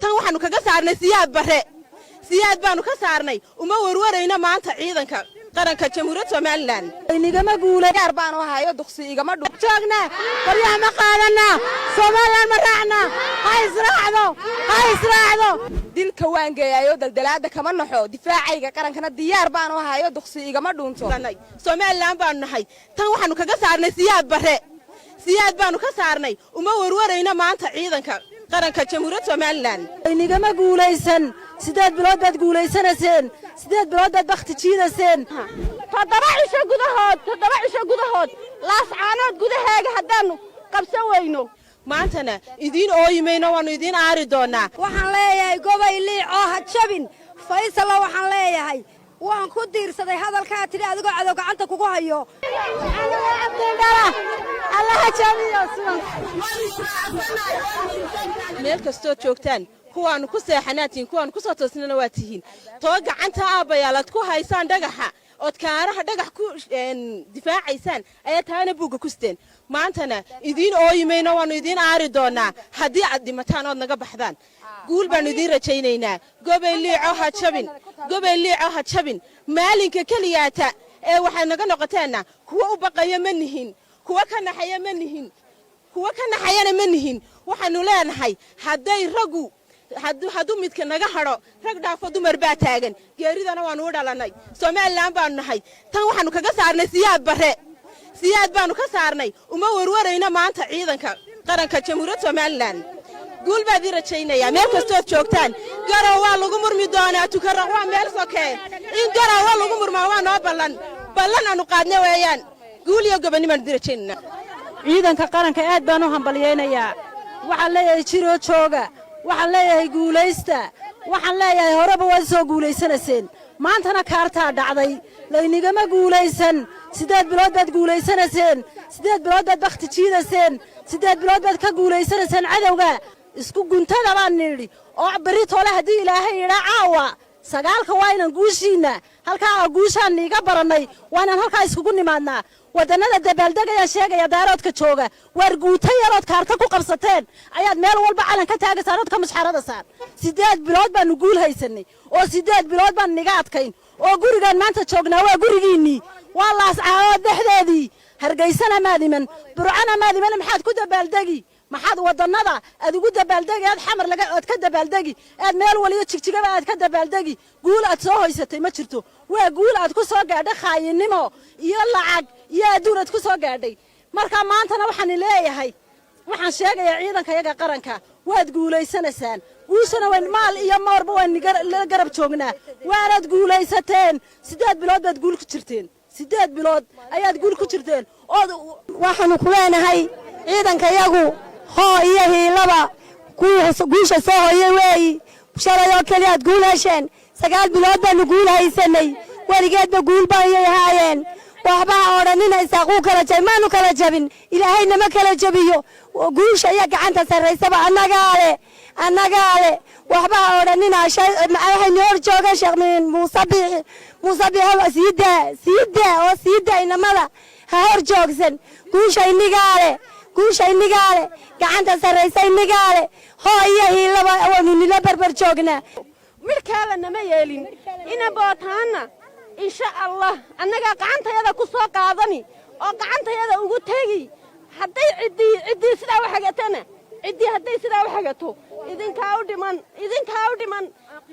Tan waxaanu kaga saarnay Siyaad Barre, Siyaad baanu ka saarnay. Uma warwarayno maanta ciidanka qaranka Jamhuuriyadda Somaliland. Inigama guulay. Diyaar baanu ahayo, duqsi igama dhu. Joognaa, qoryaha ma qaadanaa, Somaliland ma raacnaa? Ha israacdo, ha israacdo. Dilka waan geeyaayo, daldalaada kama naxo, difaacayga qarankana diyaar baanu ahayo, duqsi igama dhuunto. Somaliland baanu nahay. Tan waxaanu kaga saarnay Siyaad Barre, Siyaad baanu ka saarnay. Uma warwarayno maanta ciidanka qaranka Jamhuuriyadda Somaliland. Inigama guulaysan. 8 bilood baad guulaysanayseen, 8 bilood baad bakhti jiidaseen. 7 cisho gudahood, 7 cisho gudahood Laascaanood gudaheega haddaannu qabsan weyno, maantana idiin ooyimayno, waannu idiin aari doonnaa. Waxaan leeyahay, gobay liic oo ha jabin. Faysalla waxaan leeyahay, waan ku diirsaday hadalkaa tidhi adigoo cadow gacanta kugu hayo. Allaha jabiyo. Meel kastood joogtaan, kuwaannu ku seexanaa tihiin, kuwaannu ku soo toosnana waa tihiin. Too gacanta aabbayaalaad ku haysaan dhagaxa ood kaaraha dhagax ku difaacaysaan ayaa taana buugga kusteen. Maantana idiin ooyimayno, waannu idiin aari doonnaa haddii aad dhimataan ood naga baxdaan. Guul baannu idiin rajaynaynaa. Gobay liico ha jabin, gobay liico ha jabin. Maalinka keliyaata ee waxay naga noqoteenna, kuwa u baqaya ma nihin, kuwa ka naxaya ma nihin, kuwa ka naxayana ma nihin. Waxaannu leenahay, hadday raggu hadduu midka naga hadho, rag dhaafo dumar baa taagan, geeridana waannu u dhalannay. Somaliland baanu nahay. Tan waxaannu kaga saarnay Siyaad Barre, Siyaad baanu ka saarnay. Uma warwarayno maanta ciidanka qaranka Jamhuuriyadda Somaliland. Guul baad ii rajaynayaa meel kastood joogtaan. Garow waa lagu murmi doonaa, Tukaraq waa meel sokee. In Garow waa lagu murmaa waa noo ballan, ballan aanu qaadna weeyaan. Guul iyo gobonnimo idin rajaynayna. Ciidanka qaranka aad baan u hambalyaynayaa. Waxaan leeyahay, jiroo jooga. Waxaan leeyahay, guulaysta. Waxaan leeyahay, horeba waad soo guulaysanayseen, maantana kaartaa dhacday. Laynigama guulaysan. 8 bilood baad guulaysanayseen, 8 bilood baad bakhti jiidaseen, 8 bilood baad ka guulaysanayseen cadowga. Isku guntada baan nidhi oo berri toole haddii Ilaahay idhaa, caawa 9-ka waa inaan guushiinna halkaa guushaan niiga barannay, waa inaan halkaa iskugu nimaadnaa. Waddannada dabaaldegayaan sheegaya, Daaroodka jooga, waar guuta yarood kaarta ku qabsateen ayaad meel walba calan ka taagaysaan ood ka mushxaradasaan. 8 bilood baanu guul haysanay oo 8 bilood baan niga adkayn, oo gurigaan maanta joognaa waa gurigiinnii, waa Laascaaood dhexdeedii. Hargaysana maad iman, Burcana maad iman. Maxaad ku dabaaldegi? Maxaad waddannada aad ugu dabaaldegi, aad Xamar laga aad ka dabaaldegi, aad meel waliyo Jigjigaba aad ka dabaaldegi? Guul aad soo hoysatay ma jirto. Waa guul aad ku soo gaadhay khaayinimo iyo lacag iyo adduun aad ku soo gaadhay. Marka maantana waxaan leeyahay, waxaan sheegayaa ciidanka yaga qaranka, waad guulaysanaysaan. Guushana wayn maal iyo moorba waan la garab joognaa. Waanaad guulaysateen. 8 bilood baad guul ku jirteen, 8 bilood ayaad guul ku jirteen ood. Waxaanu ku leenahay, ciidanka yagu hoo iyo hiilaba guusha soo hoyay weeyi. Shalay oo keliya aad guul hesheen, 9 bilood baanu guul haysanay. Weligeedba guul baayay ahaayeen. Waxba ha odhanina Isaaquu kala jabin. Maanu kala jabin, Ilaahay nama kala jabiyo. Guusha iyo gacanta sarraysaba annagaa le, annagaa le. Waxba ha odhanina. Waxaynu hor jooga Sheekh Muuse Biixi. Muuse Biixi, sii daa, sii daa oo sii daa inamada, ha hor joogsan. Guusha innigaa le, guusha innigaa le, gacanta sarraysa innigaa le. Hoo iyo hiilaba waanu nila barbar joognaa. Midhkaala nama yeelin ina bootaanna. Insha Allah annagaa gacantayada ku soo qaadani oo gacantayada ugu tegi. Hadday ciddii sidaa u xagatana, ciddii hadday sidaa u xagato, idinkaa u dhiman, idinkaa u dhiman.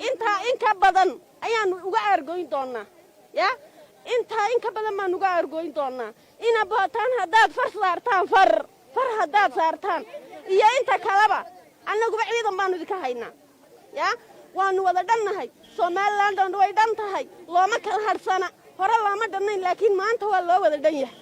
Intaa in ka badan ayaannu uga aargoyn doonnaa. Ya, intaa in ka badan baanu uga aargoyn doonnaa. Ina bootaan haddaad far saartaan, far haddaad saartaan iyo inta kaleba, annaguba ciidan baannu idinka haynaa. Ya, waannu wada dhannahay. Somaliland way dhan tahay, looma kala hadhsana. Hore looma dhannayn, laakiin maanta waa loo wada dhan yahay.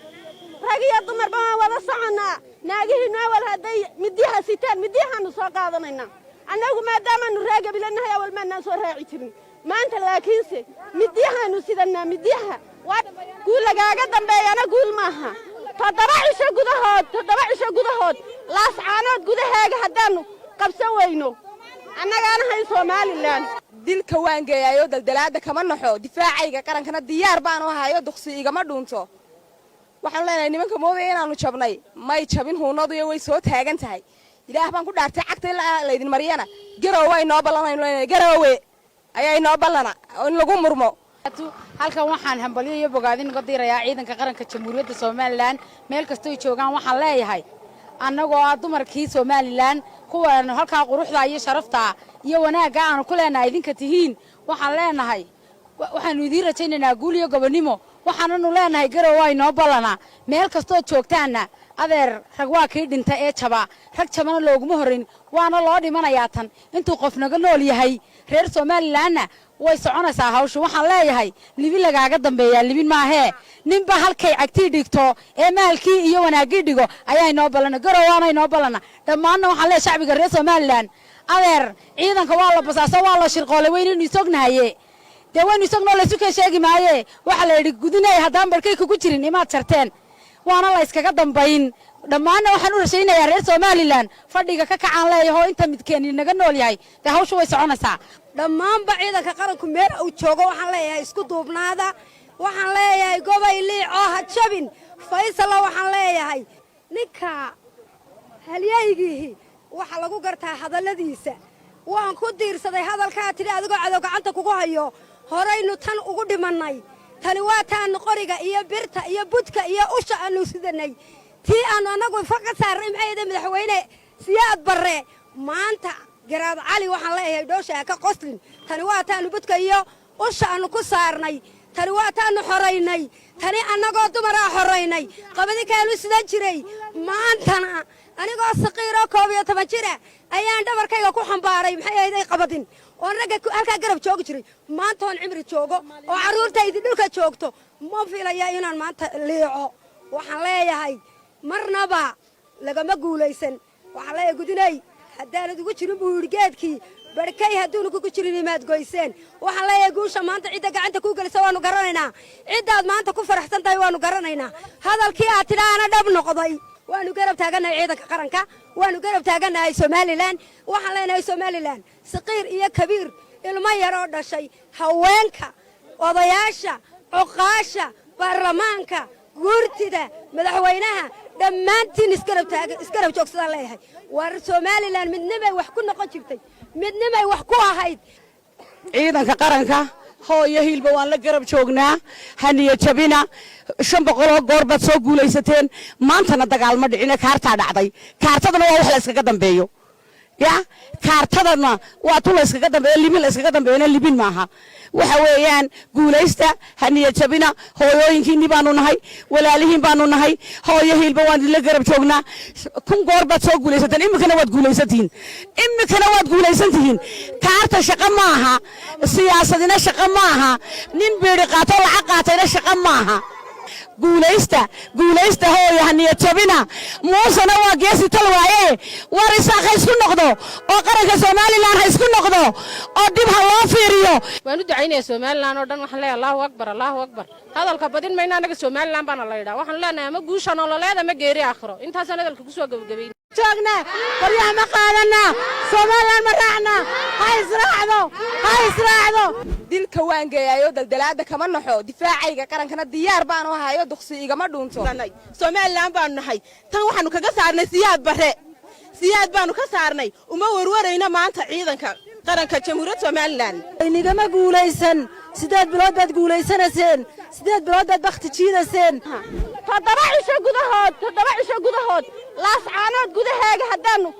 Rag iyo dumarba waan wada soconnaa. Naagihiinnu awal hadday midyaha sitaan, midyahaannu soo qaadanaynaa. Annagu maadaamaannu reegabilanahay, awal maannaan soo raaci jirin. Maanta laakiinse midyahaannu sidannaa, midyaha. Waa guul lagaaga dambeeyana, guul maaha. 7 cisho gudahood, 7 cisho gudahood Laascaanood gudaheega haddaannu qabsan weyno, annagaana hayn Somaliland. Dilka waan geeyaayo, daldalaada kama naxo, difaacayga qarankana diyaar baanu ahayo, duqsi igama dhuunto. Waxaanu leenahay, nimanka moodaya inaanu jabnay, may jabin. Huunaduyo way soo taagan tahay. Ilaah baan ku dhaartay, cagta ilaa laydin mariyana, Garowe inoo ballanaynu leenahay. Garowe ayaa inoo ballana in lagu murmo. Halkan waxaan hambalyo iyo bogaadin uga dirayaa ciidanka qaranka Jamhuuriyadda Somaliland meel kastoy joogaan. Waxaan leeyahay, annagoo ah dumarkii Somaliland, kuwaanu halkaa quruxda iyo sharafta iyo wanaagga aanu ku leenahay idinka tihiin, waxaan leenahay waxaanu idiin rajaynaynaa guul iyo gobonnimo. Waxaananu leenahay, Garow waa inoo ballanaa meel kastood joogtaanna. Adeer, rag waa kii dhinta ee jaba, rag jabana looguma horrayn, waana loo dhimanayaa tan intuu qof naga nool yahay. Reer Somalilandna way soconaysaa hawshu. Waxaan leeyahay, libin lagaaga dambeeyaa libin maahee, ninba halkay cagtii dhigto ee maalkii iyo wanaaggii dhigo ayaa inoo ballana. Garow waana inoo ballana dhammaanna. Waxaan leeyahay shacbiga reer Somaliland, adeer, ciidanka waa la basaaso, waa la shirqoolay, waynaynu isognahaye. Dee waynu isagnoo, laysu keen sheegi maaye. Waxaa la yidhi, gudinay haddaan barkay kugu jirin imaad jarteen, waana la yskaga dambayn. Dhammaanna waxaan u rashaynayaa reer Somaliland fadhiga ka kacaan leeyahoo inta midkeeni naga nool yahay, dee hawshu way soconaysaa. Dhammaanba ciidanka qaranku meel uu joogo waxaan leeyahay, isku duubnaada. Waxaan leeyahay, gobay liicoo ha jabin. Faysalla waxaan leeyahay, ninka halyaygiihi waxaa lagu gartaa hadalladiisa. Waan ku diirsaday hadalkaa tidhi, adigoo cadow gacanta kugu hayo, horaynu tan ugu dhimannay. Tani waa taannu qoriga iyo birta iyo budka iyo usha aannu sidanay, tii aannu annagu fa ka saarnay. Maxay ahayd, Madaxweyne Siyaad Barre? Maanta Garaad Cali waxaan leeyahay, dhoosha ha ka qoslin. Tani waa taannu budka iyo usha aannu ku saarnay. Tani waa taannu xoraynay. Tani annagoo dumaraa xoraynay, qabadinkaanu sidan jiray. Maantana anigoo saqiiroo 11 jira ayaan dhabarkayga ku xambaaray, maxay ahayd, ay qabadin oon ragga halkaa garab joogi jiray. Maanta oon cimri joogo oo carruurtaydi dhulka joogto, ma filaya inaan maanta liico. Waxaan leeyahay, marnaba lagama guulaysan. Waxaan leeyahay, gudinay haddaanad ugu jirin buu yidhi geedkii barhkay, hadduuna kugu jirin imaad goyseen. Waxaan leeyahay, guusha maanta cidda gacanta kuu gelisa waanu garanaynaa. Ciddaad maanta ku faraxsan tahay waanu garanaynaa. Hadalkii aad tidhaana dhab noqday. Waanu garab taagannahay ciidanka qaranka, waanu garab taagannahay Somaliland. Waxaan leenahay, Somaliland saqiir iyo kabiir, ilmo yaroo dhashay, haweenka, odayaasha, cuqaasha, baarlamaanka, guurtida, madaxweynaha, dhammaantiin isgarab taaga, isgarab joogsadaan leeyahay. War Somaliland midnimay wax ku noqon jirtay, midnimay wax ku ahayd. Ciidanka qaranka hooyo hiilba waan la garab joognaa. Haniya jabina. 500-oo goor baad soo guulaysateen. Maantana dagaal ma dhicine, kaartaa dhacday. Kaartadana waa wax la iskaga dambeeyo. Ya kaartadana waa tu la iskaga dambeeyo, libin la iskaga dambeeyona libin maaha. Waxa weeyaan, guulaysta, haniya jabina. Hooyooyinkiinni baanu nahay, walaalihiin baanu nahay. Hooyo hiilba waan idinla garab joognaa. 1000 goor baad soo guulaysateen, iminkana waad guulaysantihiin, iminkana waad guulaysantihiin. Kaarta shaqo maaha, siyaasadina shaqo maaha, nin biiri qaato lacag qaatayna shaqo maaha. Guulaysta, guulaysta, hooyo, haniya jabina. Muusena waa geesi tal waaye. War Isaaq ha isku noqdo oo qaranka Somaliland ha isku noqdo oo dib ha loo fiiriyo. Waan u ducaynayaa Somaliland oo dhan. Waxaan leeyahay, Allahu akbar, Allahu akbar. Hadalka badin mayna, annaga Somaliland baana la yidhaha. Waxaan leenahay, ama guusha nololeed ama geeri aakhiro. Intaasaan hadalka kusoo gebagabayn. Joognaa, qoryaha ma qaadanaa, Somaliland ma raacnaa? Ha israacdo, ha israacdo. Dilka waan geeyaayo, daldalaada kama naxo. Difaacayga qarankana diyaar baanu ahayo, duqsi igama dhuunto. Somaliland baanu nahay. Tan waxaanu kaga saarnay Siyaad Barre, Siyaad baanu ka saarnay. Uma warwarayno maanta ciidanka qaranka Jamhuuriyadda Somaliland. Inigama guulaysan. 8 bilood baad guulaysanayseen, 8 bilood baad bakhti jiidayseen. 7 cisho gudahood, 7 cisho gudahood, Laascaanood gudaheega haddaannu